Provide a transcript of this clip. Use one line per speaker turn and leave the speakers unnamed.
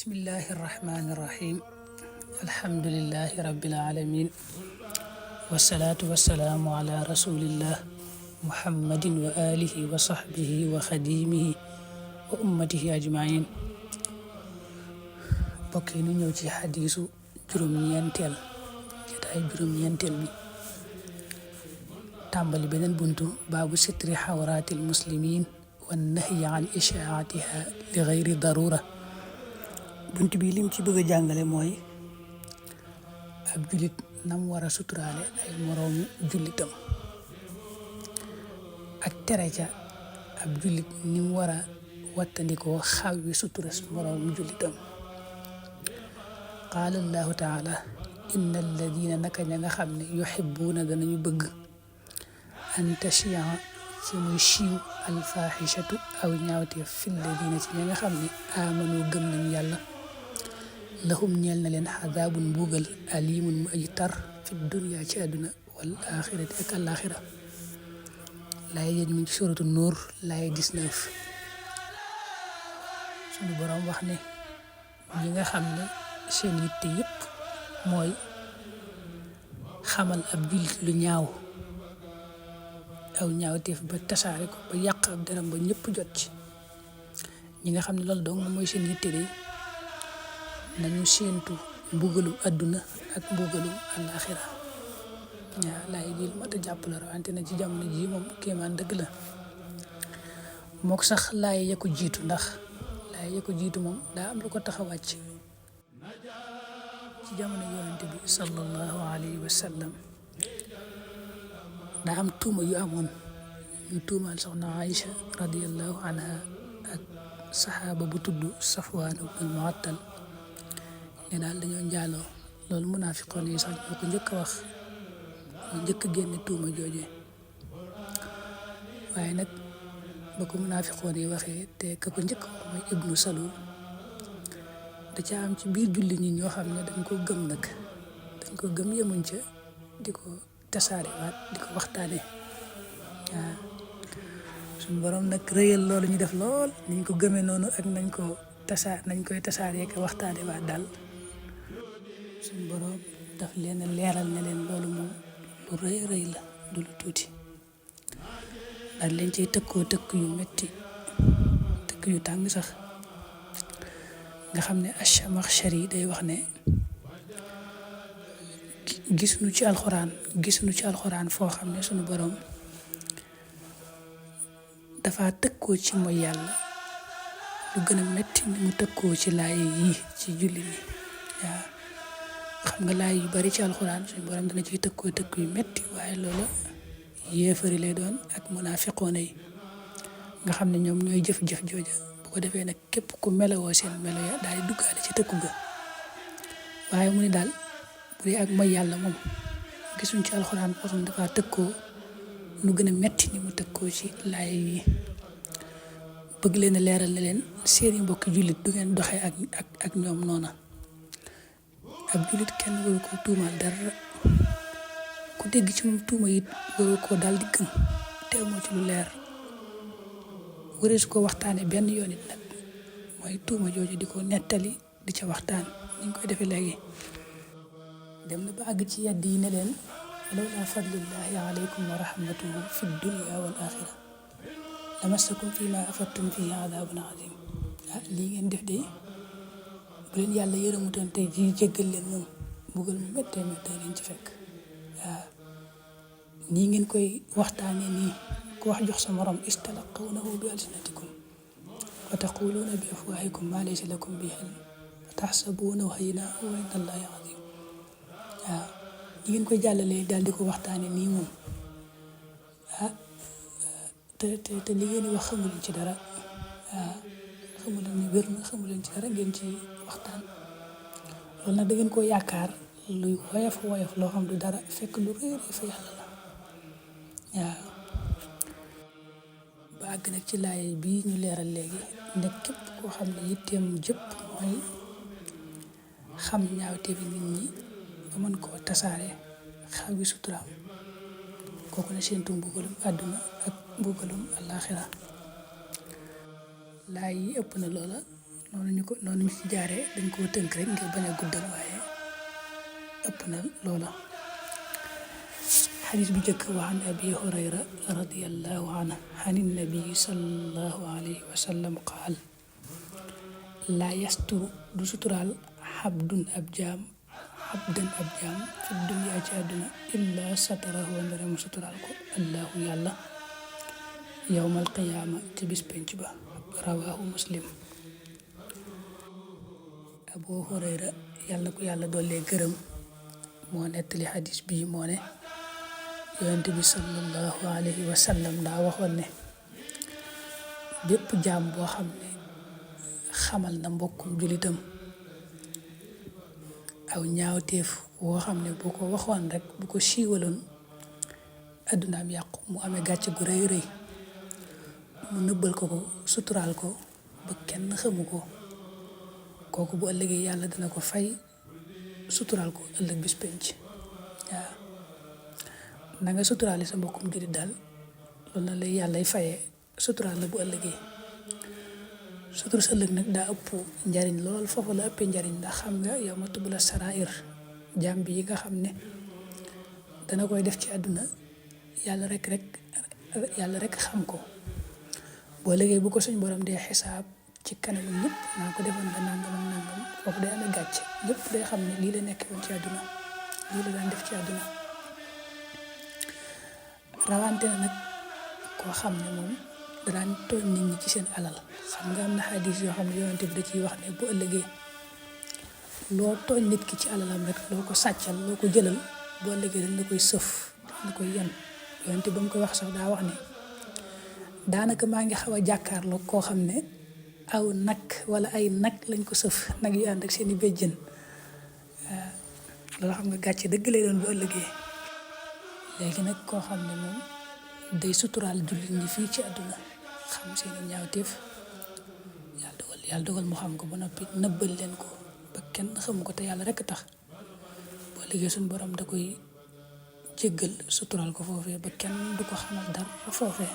bismillahi irrahmani irrahim alhamdulilahi rabbil alamin wasalaatu wasalaamu ala rasulillah muhammadin wa alihi wa sahbihi wa xadimihi wa ummatihi ajmain bokk yi nu ñëw ci xadiisu juróom-ñeenteel bi tàmbali beneen buntu baabu sitri xawraatil muslimin wa nahyi an ishaatiha li gayri darura. bunt bi lim ci bëgg a jàngale mooy ab jullit nam war a suturaale ay moroomu jullitam ak tere ca ab jullit ni mu war a wattandikoo xawwi suturas moroomu jullitam. qaala allahu taala inna alladina naka ña nga xam ne yuhibbuuna danañu bëgg an tashia ci muy siiw alfaxishatu aw ñaawteef fi alladina ci ña nga xam ne aamanu gëm nañu yàlla lahum ñeel na leen xadaabun mbuugal alimun mu aji tar fi dunya ci àdduna wal axirati ak àlaxira. laay yéen mi ci suratu Nuur laay 19. suñu boroom wax ne ñi nga xam ne seen yitte yëpp mooy xamal ab jullit lu ñaaw aw ñaawteef ba tasaare ko ba yàq ab deram ba ñëpp jot ci. ñi nga xam ne loolu dong mooy seen yitte de nañu séentu mbugalum àdduna ak mbugalum àllaaxira. waaw laay ji lu mat a jàpp la rawante na ci jamono ji moom kéemaan dëgg la mook sax laay ya ko jiitu ndax laay ya ko jiitu moom daa am lu ko tax a wàcc ci jamono yonente bi sallallahu alayhi wa sallam. daa am tuuma yu amoon ñu tuumaal soxna Aïcha radiyallahu anha ak saxaaba bu tudd Safwaan ibn Mu'attal ne daal dañoo njaaloo. loolu munaafiqoon yi sax ñoo ko njëkk a wax ñoo njëkk a génne tuuma jooje. waaye nag ba ko munaafiqoon yi waxee te ka ko njëkk wax mooy Ibnu Salul da ca am ci biir julli ñi ñoo xam ne dañ ko gëm nag dañ ko gëm yemuñ ca di ko tasaare waat di ko waxtaane. waaw suñu borom nag rëyal loolu ñu def lool niñ ko gëmee noonu ak nañ koy tasaaree ko waxtaane waat daal suñu borom daf leen leeral ne leen loolu moom lu rëy rëy la du lu tuuti daal leen cay tëkkoo tëkk yu metti tëkk yu tàng sax nga xam ne Ash-Shamakhshari day wax ne gisuñu ci alxuraan foo xam ne suñu borom dafa tëkkoo ci mooy yàlla lu gën a metti ni mu tëkkoo ci laay yi ci julli ni. waaw xam nga laay yu bari ci alxuraan suñu borom dana ciy tëkkoo tëkk yu metti waaye loolu yéefari lay doon ak munaafiqoona yi nga xam ne ñoom ñooy jëf-jëf jooja bu ko defee nag képp ku melowoo seen melo ya daal di duggaale ci tëkku ga. waaye mu ne daal bu dee ak mooy yàlla moom gisuñ ci alxuraan foo xam ne dafa tëkkoo nu gën a metti ni mu tëkkoo ci laay yi bëgg leen a leeral ne leen seeni mbokki jullit du ngeen doxee ak ñoom noona. ab jullit kenn waru ko tuumaal dara ku dégg ci moom tuuma it waru ko daal di gëm teew moo ci lu leer waree su ko waxtaane benn yoon it nag mooy tuuma jooju di ko nettali di ca waxtaan ni ñu koy defee léegi. dem na ba àgg ci yàdd yi ne leen lawlaa fadlullahi alaykum wa rahmatuhu fi dunya wal axira lamassakum fi ma afattum fihi adabun azim. lii ngeen def de bu leen yàlla yërëmutoon tey ji jéggal leen moom mbugal mu méttee méttee leen ci fekk. waaw nii ngeen koy waxtaanee nii ku wax jox sa morom istalaqawnahu bi alsinatikum wa taquluuna bi afwahikum ma laysa lakum bihi ilm wa taxsabuunahu hayyinan wa inda allahi azim. waaw ñi ngeen koy jàllalee daal di ko waxtaane nii moom te li ngeen di wax xamuleen ci dara. waaw xamuleen ni wér na xamuleen ci dara ngeen ci waxtaan loolu nag da ngeen koo yaakaar luy woyof loo xam du dara fekk lu rëy rëy fa yàlla la. waaw ba àgg nag ci laay bii ñu leeral léegi ne képp koo xam ne yitteem jëpp mooy xam ñaawteefi nit ñi ba mën koo tasaare xawi suturaam kooku ne seentu mbugalum àdduna ak mbugalum àllaaxira. laay yi ëpp na loola noonu ñu ci jaaree dañ koo tënk rek ngir bañ a guddal waaye ëpp na loola. xadis bu njëkk wa an abi hurayra radiyallahu anhu an nabii sallallahu alayhi wa sallam qaal laa yasturu du suturaal xabdan ab jaam fi dunya ci àdduna illa satarahu ndare mu suturaal ko allahu yàlla yawmal qiyaama ci bis penc ba rawaahu muslim. abu hurayra yàlla ko yàlla doole gërëm moo nettali xadis bii moo ne yonent bi sallallahu alayhi wa sallam daa waxoon ne bépp jaam boo xam ne xamal na mbokkum julitam aw ñaawteef woo xam ne bu ko waxoon rek bu ko siiwaloon addunaam yàqu mu amee gàcce gu rëy rëy mu nëbbal ko suturaal ko ba kenn xamu ko kooku bu ëllëgee yàlla dina ko fay suturaal ko ëllëg bis penc. waaw na nga suturaale sa mbokkum julit daal loolu na lay yàllay fayee suturaal la bu ëllëgee. sutur sa ëllëg nag daa ëpp njariñ lool, foofu la ëppee njariñ ndax xam nga yow ma tubb la sarair jaam bi yi nga xam ne dana koy def ci àdduna yàlla rek xam ko boo léegi bu ko suñ borom dee xisaab ci kanam ñëpp naa ko defoon nga nangam ak nangam foofu day amee gàcc ñëpp day xam ne lii la nekk woon ci àdduna lii la daan def ci àdduna. rawante na nag koo xam ne moom daan tooñ nit ñi ci seen alal. xam nga am na xadis yoo xam ne yonent bi da ciy wax ne bu ëllëgee loo tooñ nit ki ci alalam rek loo ko sàccal loo ko jëlal bu ëllëgee dañ la koy sëf dañ la koy yan. yonent ba mu koy wax sax daa wax ne daanaka maa ngi xaw a jàkkaarloo koo xam ne aw nag wala ay nag lañ ko sëf nag yu ànd ak seeni béjjën. loolu xam nga gàcce dëgg lay doon bu ëllëgee. léegi nag koo xam ne moom day suturaal jullit ñi fii ci àdduna xam seeni ñaawteef yàlla dogal mu xam ko ba noppi nëbbal leen ko ba kenn xamu ko te yàlla rekk tax boo liggéey suñu borom da koy jéggal suturaal ko foofee ba kenn du ko xamal dara foofee.